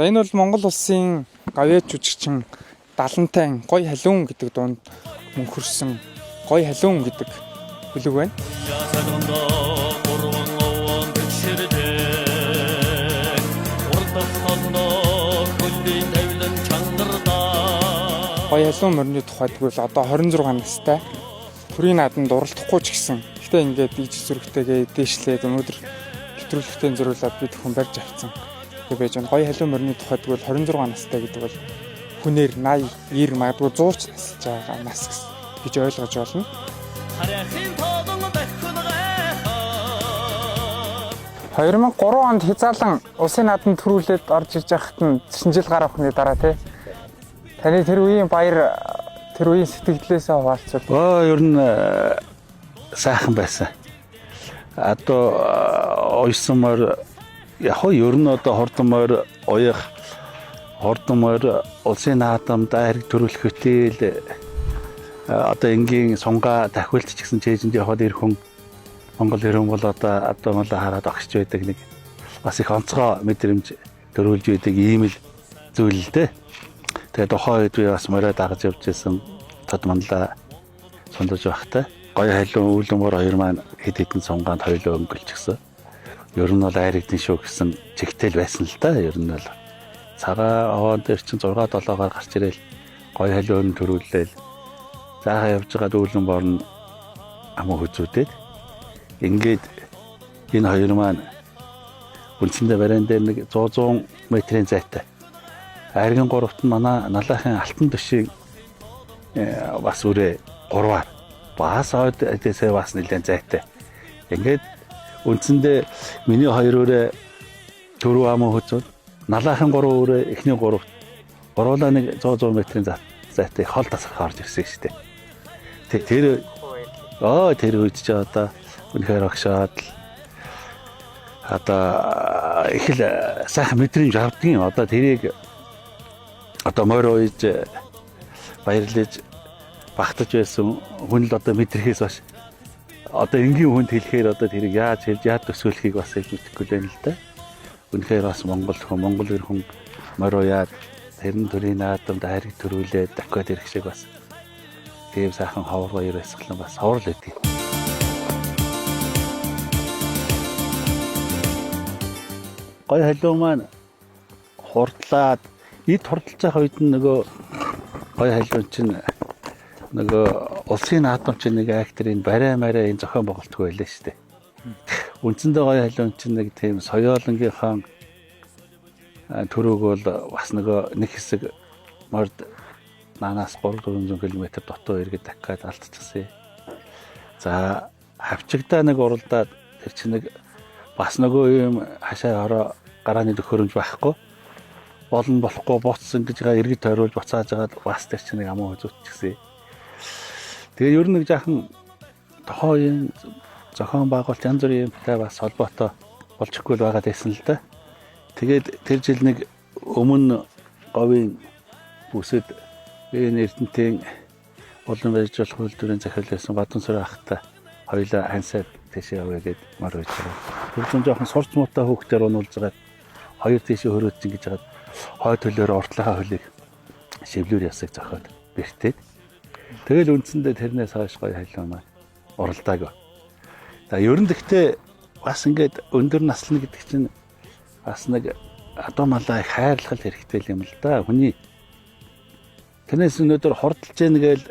Энэ бол Монгол улсын гавьяа жүжигчин Далантайн Гой халиун гэдэг дуунд мөнхөрсөн Гой халиун гэдэг бүлэг байна. Ялгандаа гурван овон биширдэг. Урдах хоноо хөлийн тавилан чангардаг. Гой халиун морины тухайд гэвэл одоо 26 настай төрийн нааданд уралдахгүй ч гэсэн гэхдээ ингээд иж зүрхтэйгээ дээшлээд өнөөдөр нэвтрүүлэгтээ зориулаад би зөвхөн барьж авсан. Тэг байж байна. Гой халиун морины тухайд гэвэл 26 настай гэдэг бол хүнээр 80, 90 магадгүй 100 ч насж байгаа нас гэж ойлгож байна. Харяхын тоолон бэхэн гайхаа. 2003 онд хязаалан улсын наадам төрүүлээд орж ирж байхад нь шинжил гар авахны дараа тий. Таны тэр үеийн баяр тэр үеийн сэтгэлдээсээ хуваалцвал. Оо ер нь сайхан байсан. Одоо уйсан морь яг хоо ер нь одоо хордон морь уях хордон морь улсын наадамд хэрэг төрүүлэх хөтөл одоо энгийн сунгаа тахиулт ч гэсэн чэйжэнд явхад ир хүн Монгол ирэн бол одоо малаа хараад огшч байдаг нэг бас их онцгой мэдрэмж төрүүлж байдаг ийм л зүйл л дээ. Тэгээ тухайн үед би бас морио дагаж явж исэн тод манлаа сундаж байхдаа гоё халуун үүлэн мор хоёр маань хэд хэдэн сунгаанд хоёлоо өнгөлчихсөн. Ер нь бол айрагдэн шүү гэсэн чигтэл байсан л да. Ер нь бол цагаан овоон дээр чинь 6 7-оор гарч ирээл гоё халуун төрүүлээл заахан явж байгаа үүлэн бор нь амуу хөзүүдээд ингээд энэ хоёр маань үндсэндээ барайн дээр нэг 100 100 метрийн зайтай. Айрган гуравт нь манай налаахын алтан төшийн бас үрээ гурваар бас хойд эдээсээ бас нэлээд зайтай. Ингээд үндсэндээ миний хоёр үрээ түрүү амуу хөзүүд налаахын гурван үрээ эхний гуравт гуруулаа нэг 100 100 метрийн зайтай хол тасархай орж ирсэн шүү дээ. Тэг тэр оо тэр үед чи одоо үнэхээр огшоод л одоо их л сайхан мэдрэмж авдаг юм. Одоо тэрийг одоо морь ууж баярлаж багтаж байсан хүн л одоо мэдрэхээс бас одоо энгийн хүнд хэлэхээр одоо тэрийг яаж хэлж яаж төсөөлөхийг бас хэлж мэдэхгүй л байна л да. Үнэхээр бас Монгол хүн Монгол эр хүн морь уяад тэрэн төрийн наадамд хайрыг төрүүлээд дахиад ирэх шиг бас тийм сайхан ховор баяр баясгалан бас ховор л байдаг. Гой халиу маань хурдлаад эд хурдалж байгаа үед нь нөгөө гой халиу чинь нөгөө улсын наадам чинь нэг актрын барай марай энэ зохион байгуулалтгүй байлаа шүү дээ. Үндсэндээ гой халиу чинь нэг тийм соёолонгийнхаа төрөөг бол бас нөгөө нэг хэсэг морд наанаас 3 400 км дотоо эргээд дахиад алдчихсан. За хавчигдаа нэг уралдаад тэр чинь нэг бас нөгөө юм хашаа хороо гарааны төхөөрөмж байхгүй болно болохгүй буцсан гэж га эргэж тойруулж буцааж агаад бас тэр чинь нэг амуу үзүүлчихсэн. Тэгээ ер нь нэг жаахан тохоо юм зохион байгуулалт янз бүрийн юмтай бас холбоотой болчихгүй л байгаад байсан л да. Тэгээд тэр жил нэг өмнө говийн бүсэд энэ Эрдэнтийн улам барьж болох үйлдвэрийн захирал байсан Бадансүр ахтай хоёлаа хансаад тийшээ явъя гэд мор үйж байгаа. Тэр зүүн жоохон сурц муутай хүүхдээр унуулж байгаа хоёр тийшээ хөрөөд ингэж хагаад хой төлөөр уртлахаа хөлийг шивлүүр ясыг зохиод бэртээд тэгэл үндсэндээ тэрнээс хойш гоё халиу маань уралдаагүй. За ер нь тэгтээ бас ингээд өндөр наслна гэдэг чинь бас нэг адуу малаа их хайрлах хэрэгтэй юм л да. Хүний тэрнээс өнөөдөр хурдалж гэнэ гээл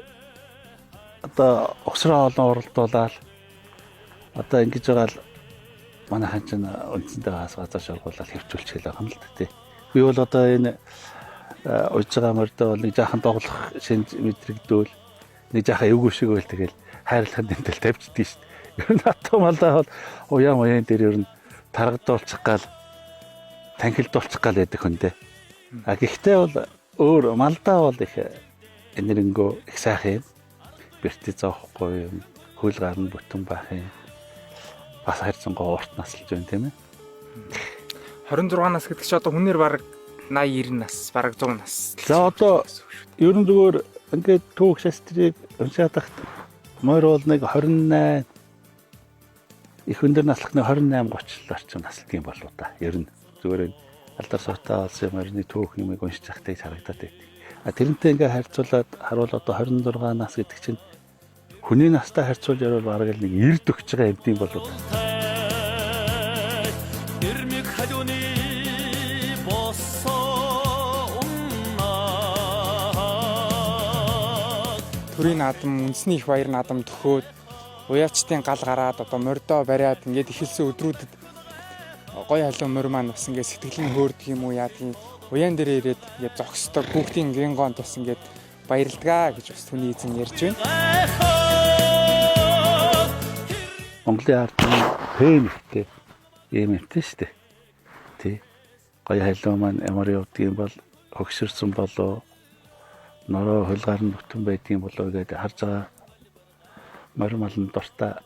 одоо өсрөө олон уралдуулаад одоо ингэж байгаа л манайхан чинь үндсэндээ бас газар шоргуулаад хэвчүүлчихэл байгаа юм л да тий. Би бол одоо энэ уйж байгаа мордоо бол нэг жаахан доглох шинж мэдрэгдүүл нэг жаахан эвгүй шиг байл тэгэл хайрлахын тэмтэл тавьчихдаг шүү дээ. Ер нь атуу малаа бол уян уян дээр ер нь таргадуулчих гал танхилдуулчих гал байдаг хүн дээ. А гэхдээ бол өөр малдаа бол их энэрэнгөө их сайхан юм. Бэртий зоохгүй юм. Хөл гарна бүтэн байх юм. Бас харьцангуй урт насалж байна тийм ээ. 26 нас гэдэг чи одоо хүнээр бараг 80 90 нас, бараг 100 нас. За одоо ер нь зүгээр ингээд түүх шастрыг уншаад тахт морь бол нэг 28 их өндөр наслах нэг 28 30 л орчим насалдаг юм болоо та. Ер нь зүгээр Алдар суутай улсын морины түүх юмыг уншиж захтай харагдаад байдаг. А тэрнтэй ингээ харьцуулаад харуул одоо 26 нас гэдэг чинь хүний настай харьцуул ярил бараг л нэг 90 өгч байгаа юм болов. Ирмэг халууны босоо унаа. Төрийн наадам, үндэсний их баяр наадам төхөөд уяачдын гал гараад одоо мордоо бариад ингээд эхэлсэн өдрүүдэд гоё халуун морь маань бас ингээд сэтгэл нь хөөрдөг юм уу яадаг юм уяан дээрээ ирээд ингээд зогсдог хүүхдийн гин гоонт бас ингээд баярлдгаа гэж бас түүний эзэн ярьж байна. Монголын ард түмэн пэ нэртэй ийм юмтай шүү дээ. Тий. Гоё халуун маань ямар явдаг юм бол хөгшөрсөн болов нороо хулгаар нь бүтэн байдгийн болов гэдээ харж байгаа морь малн дуртай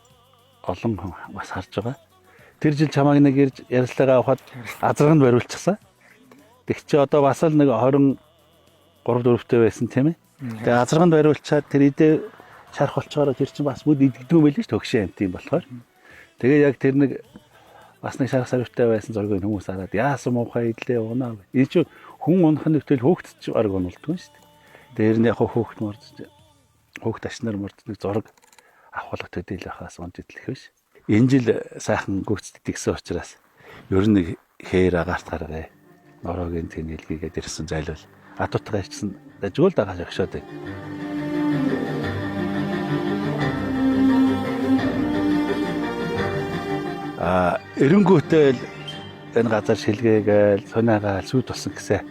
олон хүн бас харж байгаа. Тэр жил чамааг нэг ирж ярилцлага авахад азраг нь бариулчихсан. Тэг чи одоо бас л нэг 23 4-тэй байсан тийм ээ. Тэгээ азраг нь бариулчаад тэр идэ шарах болчоороо тэр чинь бас бүд идэгдүү байлээ шүү дээ хөгшин амт юм болохоор. Тэгээ яг тэр нэг бас нэг шарах саривтай байсан зургийг хүмүүс хараад яасан муухай идлээ унаа. Энэ чинь хүн унах нь гэтэл хөөгт ч бараг уналдгүй шүү дээ. Тэр нь яг хөөгт морд хөөгт ашнаар морд нэг зураг авахлах төдийл байхаас унж идлэх биш. Энэ жил сайхан гүйцэтгэсэн учраас ер нь нэг хээр агаарт гаргая. Нороогийн тэнэлгийгээд ирсэн зайлвал адуутгаа ирсэн дажгүй л дагаа жогшоод байна. А эренгүүтэл энэ газар шилгээгээл сунаагаал сүйд болсон гэсэн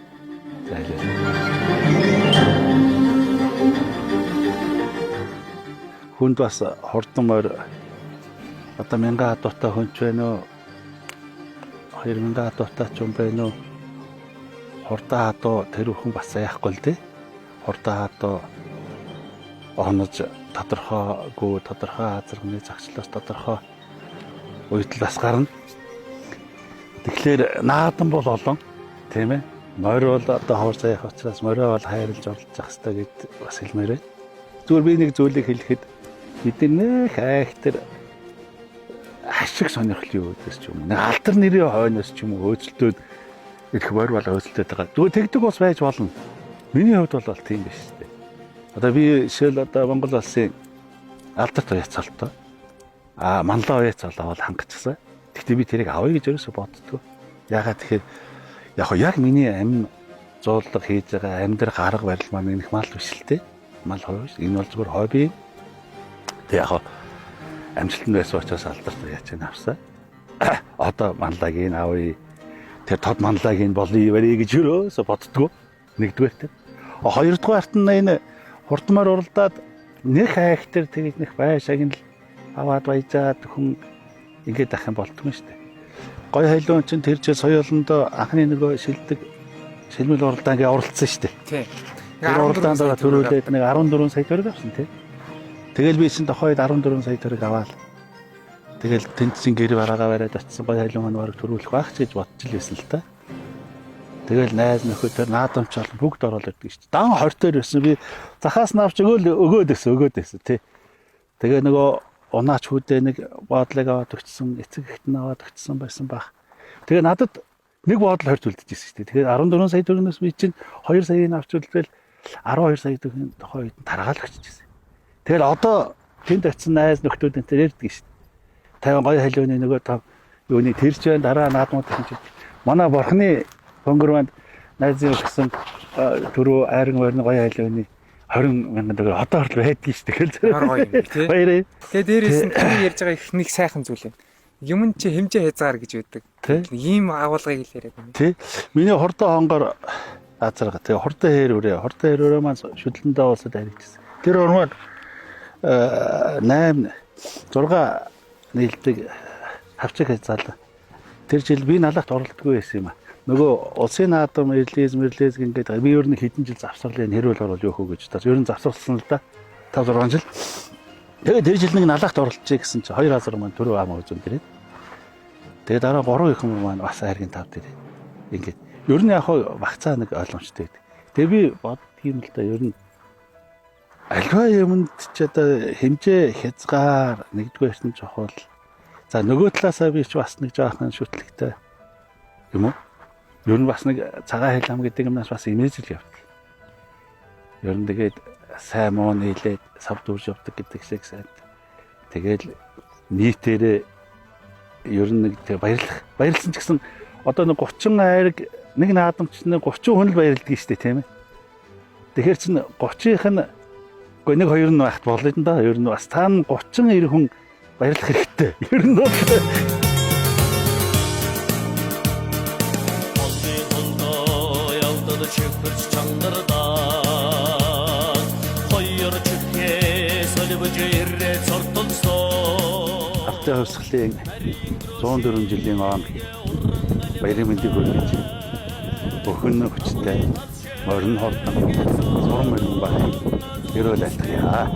зайлвал. Хүнд бас хурдан морь одоо 1000 адуутай хүн ч байна уу 2000 адуутай ч юм байна уу хурдан адуу тэр хүн бас яахгүй л дээ. Хурдан адуу онож тодорхойгүй тодорхой азарганы зохицлоос тодорхой уйдал бас гарна. Тэгэхээр наадам бол олон тийм ээ. Морь бол одоо ховор заяах учраас морио бол хайрлаж оролцох хэрэгтэй гэд бас хэлмээр байна. Зүгээр би нэг зүйлийг хэлэхэд бид нэх айхтар ашиг сонирхол юу гэдээс ч юм уу. Нэг алдар нэрийн хойноос ч юм уу хөөцөлтөөд ирэх морь бол хөөцөлтөд байгаа. Зүгээр тэгдэг бас байж болно. Миний хувьд бол тийм биш үү. Одоо би жишээл одоо Монгол улсын алдарт уяцалтай. А манлаа уяцал авал хангацсан. Гэхдээ би тэрийг авъя гэж ерөөсө боддгоо. Ягаад тэгэхээр яг хоо яг миний амь зуулга хийж байгаа амьдрах арга барил маань нэг мал биш л те. Мал хов биш. Энэ бол зүгээр хобби. Тэг яг хоо амжилтанд байсан учраас алдарт уяач нь авсан. Одоо манлагийг авъя. Тэр тод манлагийг болъё барья гэж ерөөсө боддгоо. Нэгдүгээр те. Хоёрдугаарт нь энэ хурдмаар уралдаад нэх айхтар тэгж нэх бай шагнал аваад баяжаад хүн ингээд ах юм болтгүй шүү дээ. Гой халуун чинь тэр жил соёолондоо анхны нөгөө шилдэг шилмэл уралдаан ингээ оролцсон шүү дээ. Тий. Тэр уралдаанд төрүүлээд нэг 14 сая төгрөг авсан тий. Тэгэл би чинь тохойд 14 сая төгрөг аваад тэгэл тэнд чинь гэр бараагаа бариад очисон гой халуун маань бараг төрүүлэх байх ч гэж бодож л байсан л та. Тэгэл найз нөхөд тэр наадамч олон бүгд ороод ирдэг шүү дээ. Дан 20 дээр байсан би захаас навч өгөөл өгөөд байсан өгөөд байсан тий. Тэгээ нөгөө унаач хүүдээ нэг боодлыг аваад өгчсөн, эцэг эхт нь аваад өгчсөн байсан байх. Тэгээ надад нэг боодол 20 үлдчихсэн шүү дээ. Тэгэхээр 14 сая төгрөгнөөс би чинь 2 саяыг авч үлдээл 12 сая төгрөгийн тухайн үед нь таргаал өгчихсэн. Тэгэл одоо тэнд очисон найз нөхдүүд энэ төр ярьдаг шүү дээ. 50 гоё халиуны нөгөө там юуны тэрч байна дараа наадмууд гэсэн чинь манай бурхны хонгорванд найзын өгсөн түрүү айран морины гоё халиуны 20 мянган төгрөг одоо хүртэл байдгийг шүү дээ. Ямар гоё юм бэ, тий? Баяраа. Тэгээ дээрээс нь таны ярьж байгаа их нэг сайхан зүйл юм. Юм чи хэмжээ хязгаар гэж байдаг. Тий. Ийм агуулгыг л яриад байна. Тий. Миний хурдан хонгор азарга. Тэгээ хурдан хээр үрээ. Хурдан хээр үрээ маань шүдлэндээ улсад харигдчихсан. Тэр урмаар 8 6 нийлдэг хавчиг хязгаарлаа. Тэр жил би налахт оролдгүй байсан юм а. Нөгөө улсын наадам релиз мерлиз ингээд би ер нь хэдэн жил завсарлаа хэрүүл орвол юу хөө гэж таа. Ер нь завсарласан л да. 5 6 жил. Тэгээ тэр жил нэг налахт оролцъё гэсэн чи хоёр азар маань түрүү ам үзэн дээрээ. Тэгээ дараа 3 их хүмүүс маань бас айргийн тав дээр. Ингээд ер нь яг хоо багцаа нэг ойлгомжтой байдаг. Тэгээ би боддөг юм л да ер нь альва юмд ч одоо хэмжээ хязгаар нэгдүгээрт нь чухал. За нөгөө талаасаа би ч бас нэг жоохон шүтлэгтэй юм уу? Ер нь бас нэг цагаан хэл ам гэдэг юмнаас бас имэжл явдал. Ер нь тэгээд сайн муу нийлээд сав дүүрж явдаг гэдэг шиг сайн. Тэгэл нийтээрээ ер нь нэг тэг баярлах баярлсан ч гэсэн одоо нэг 30 айраг нэг наадамч нэг 30 хүн л баярлдаг шүү дээ, тийм ээ. Тэгэхээр чин 30-ийнх нь үгүй нэг хоёр нь байхад болно юм да. Ер нь бас та нь 30 90 хүн баярлах хэрэгтэй. Ер нь бол Холдын холдоо явдал чихвэрч чангардан хоёр чихээ соливж ирээ цортолсон. Алтын хувьсгалын 104 жилийн он баярын мэндийг хүргэж өхөн хүчтэй морин хордон суран морин баг ерөөл айлтгая.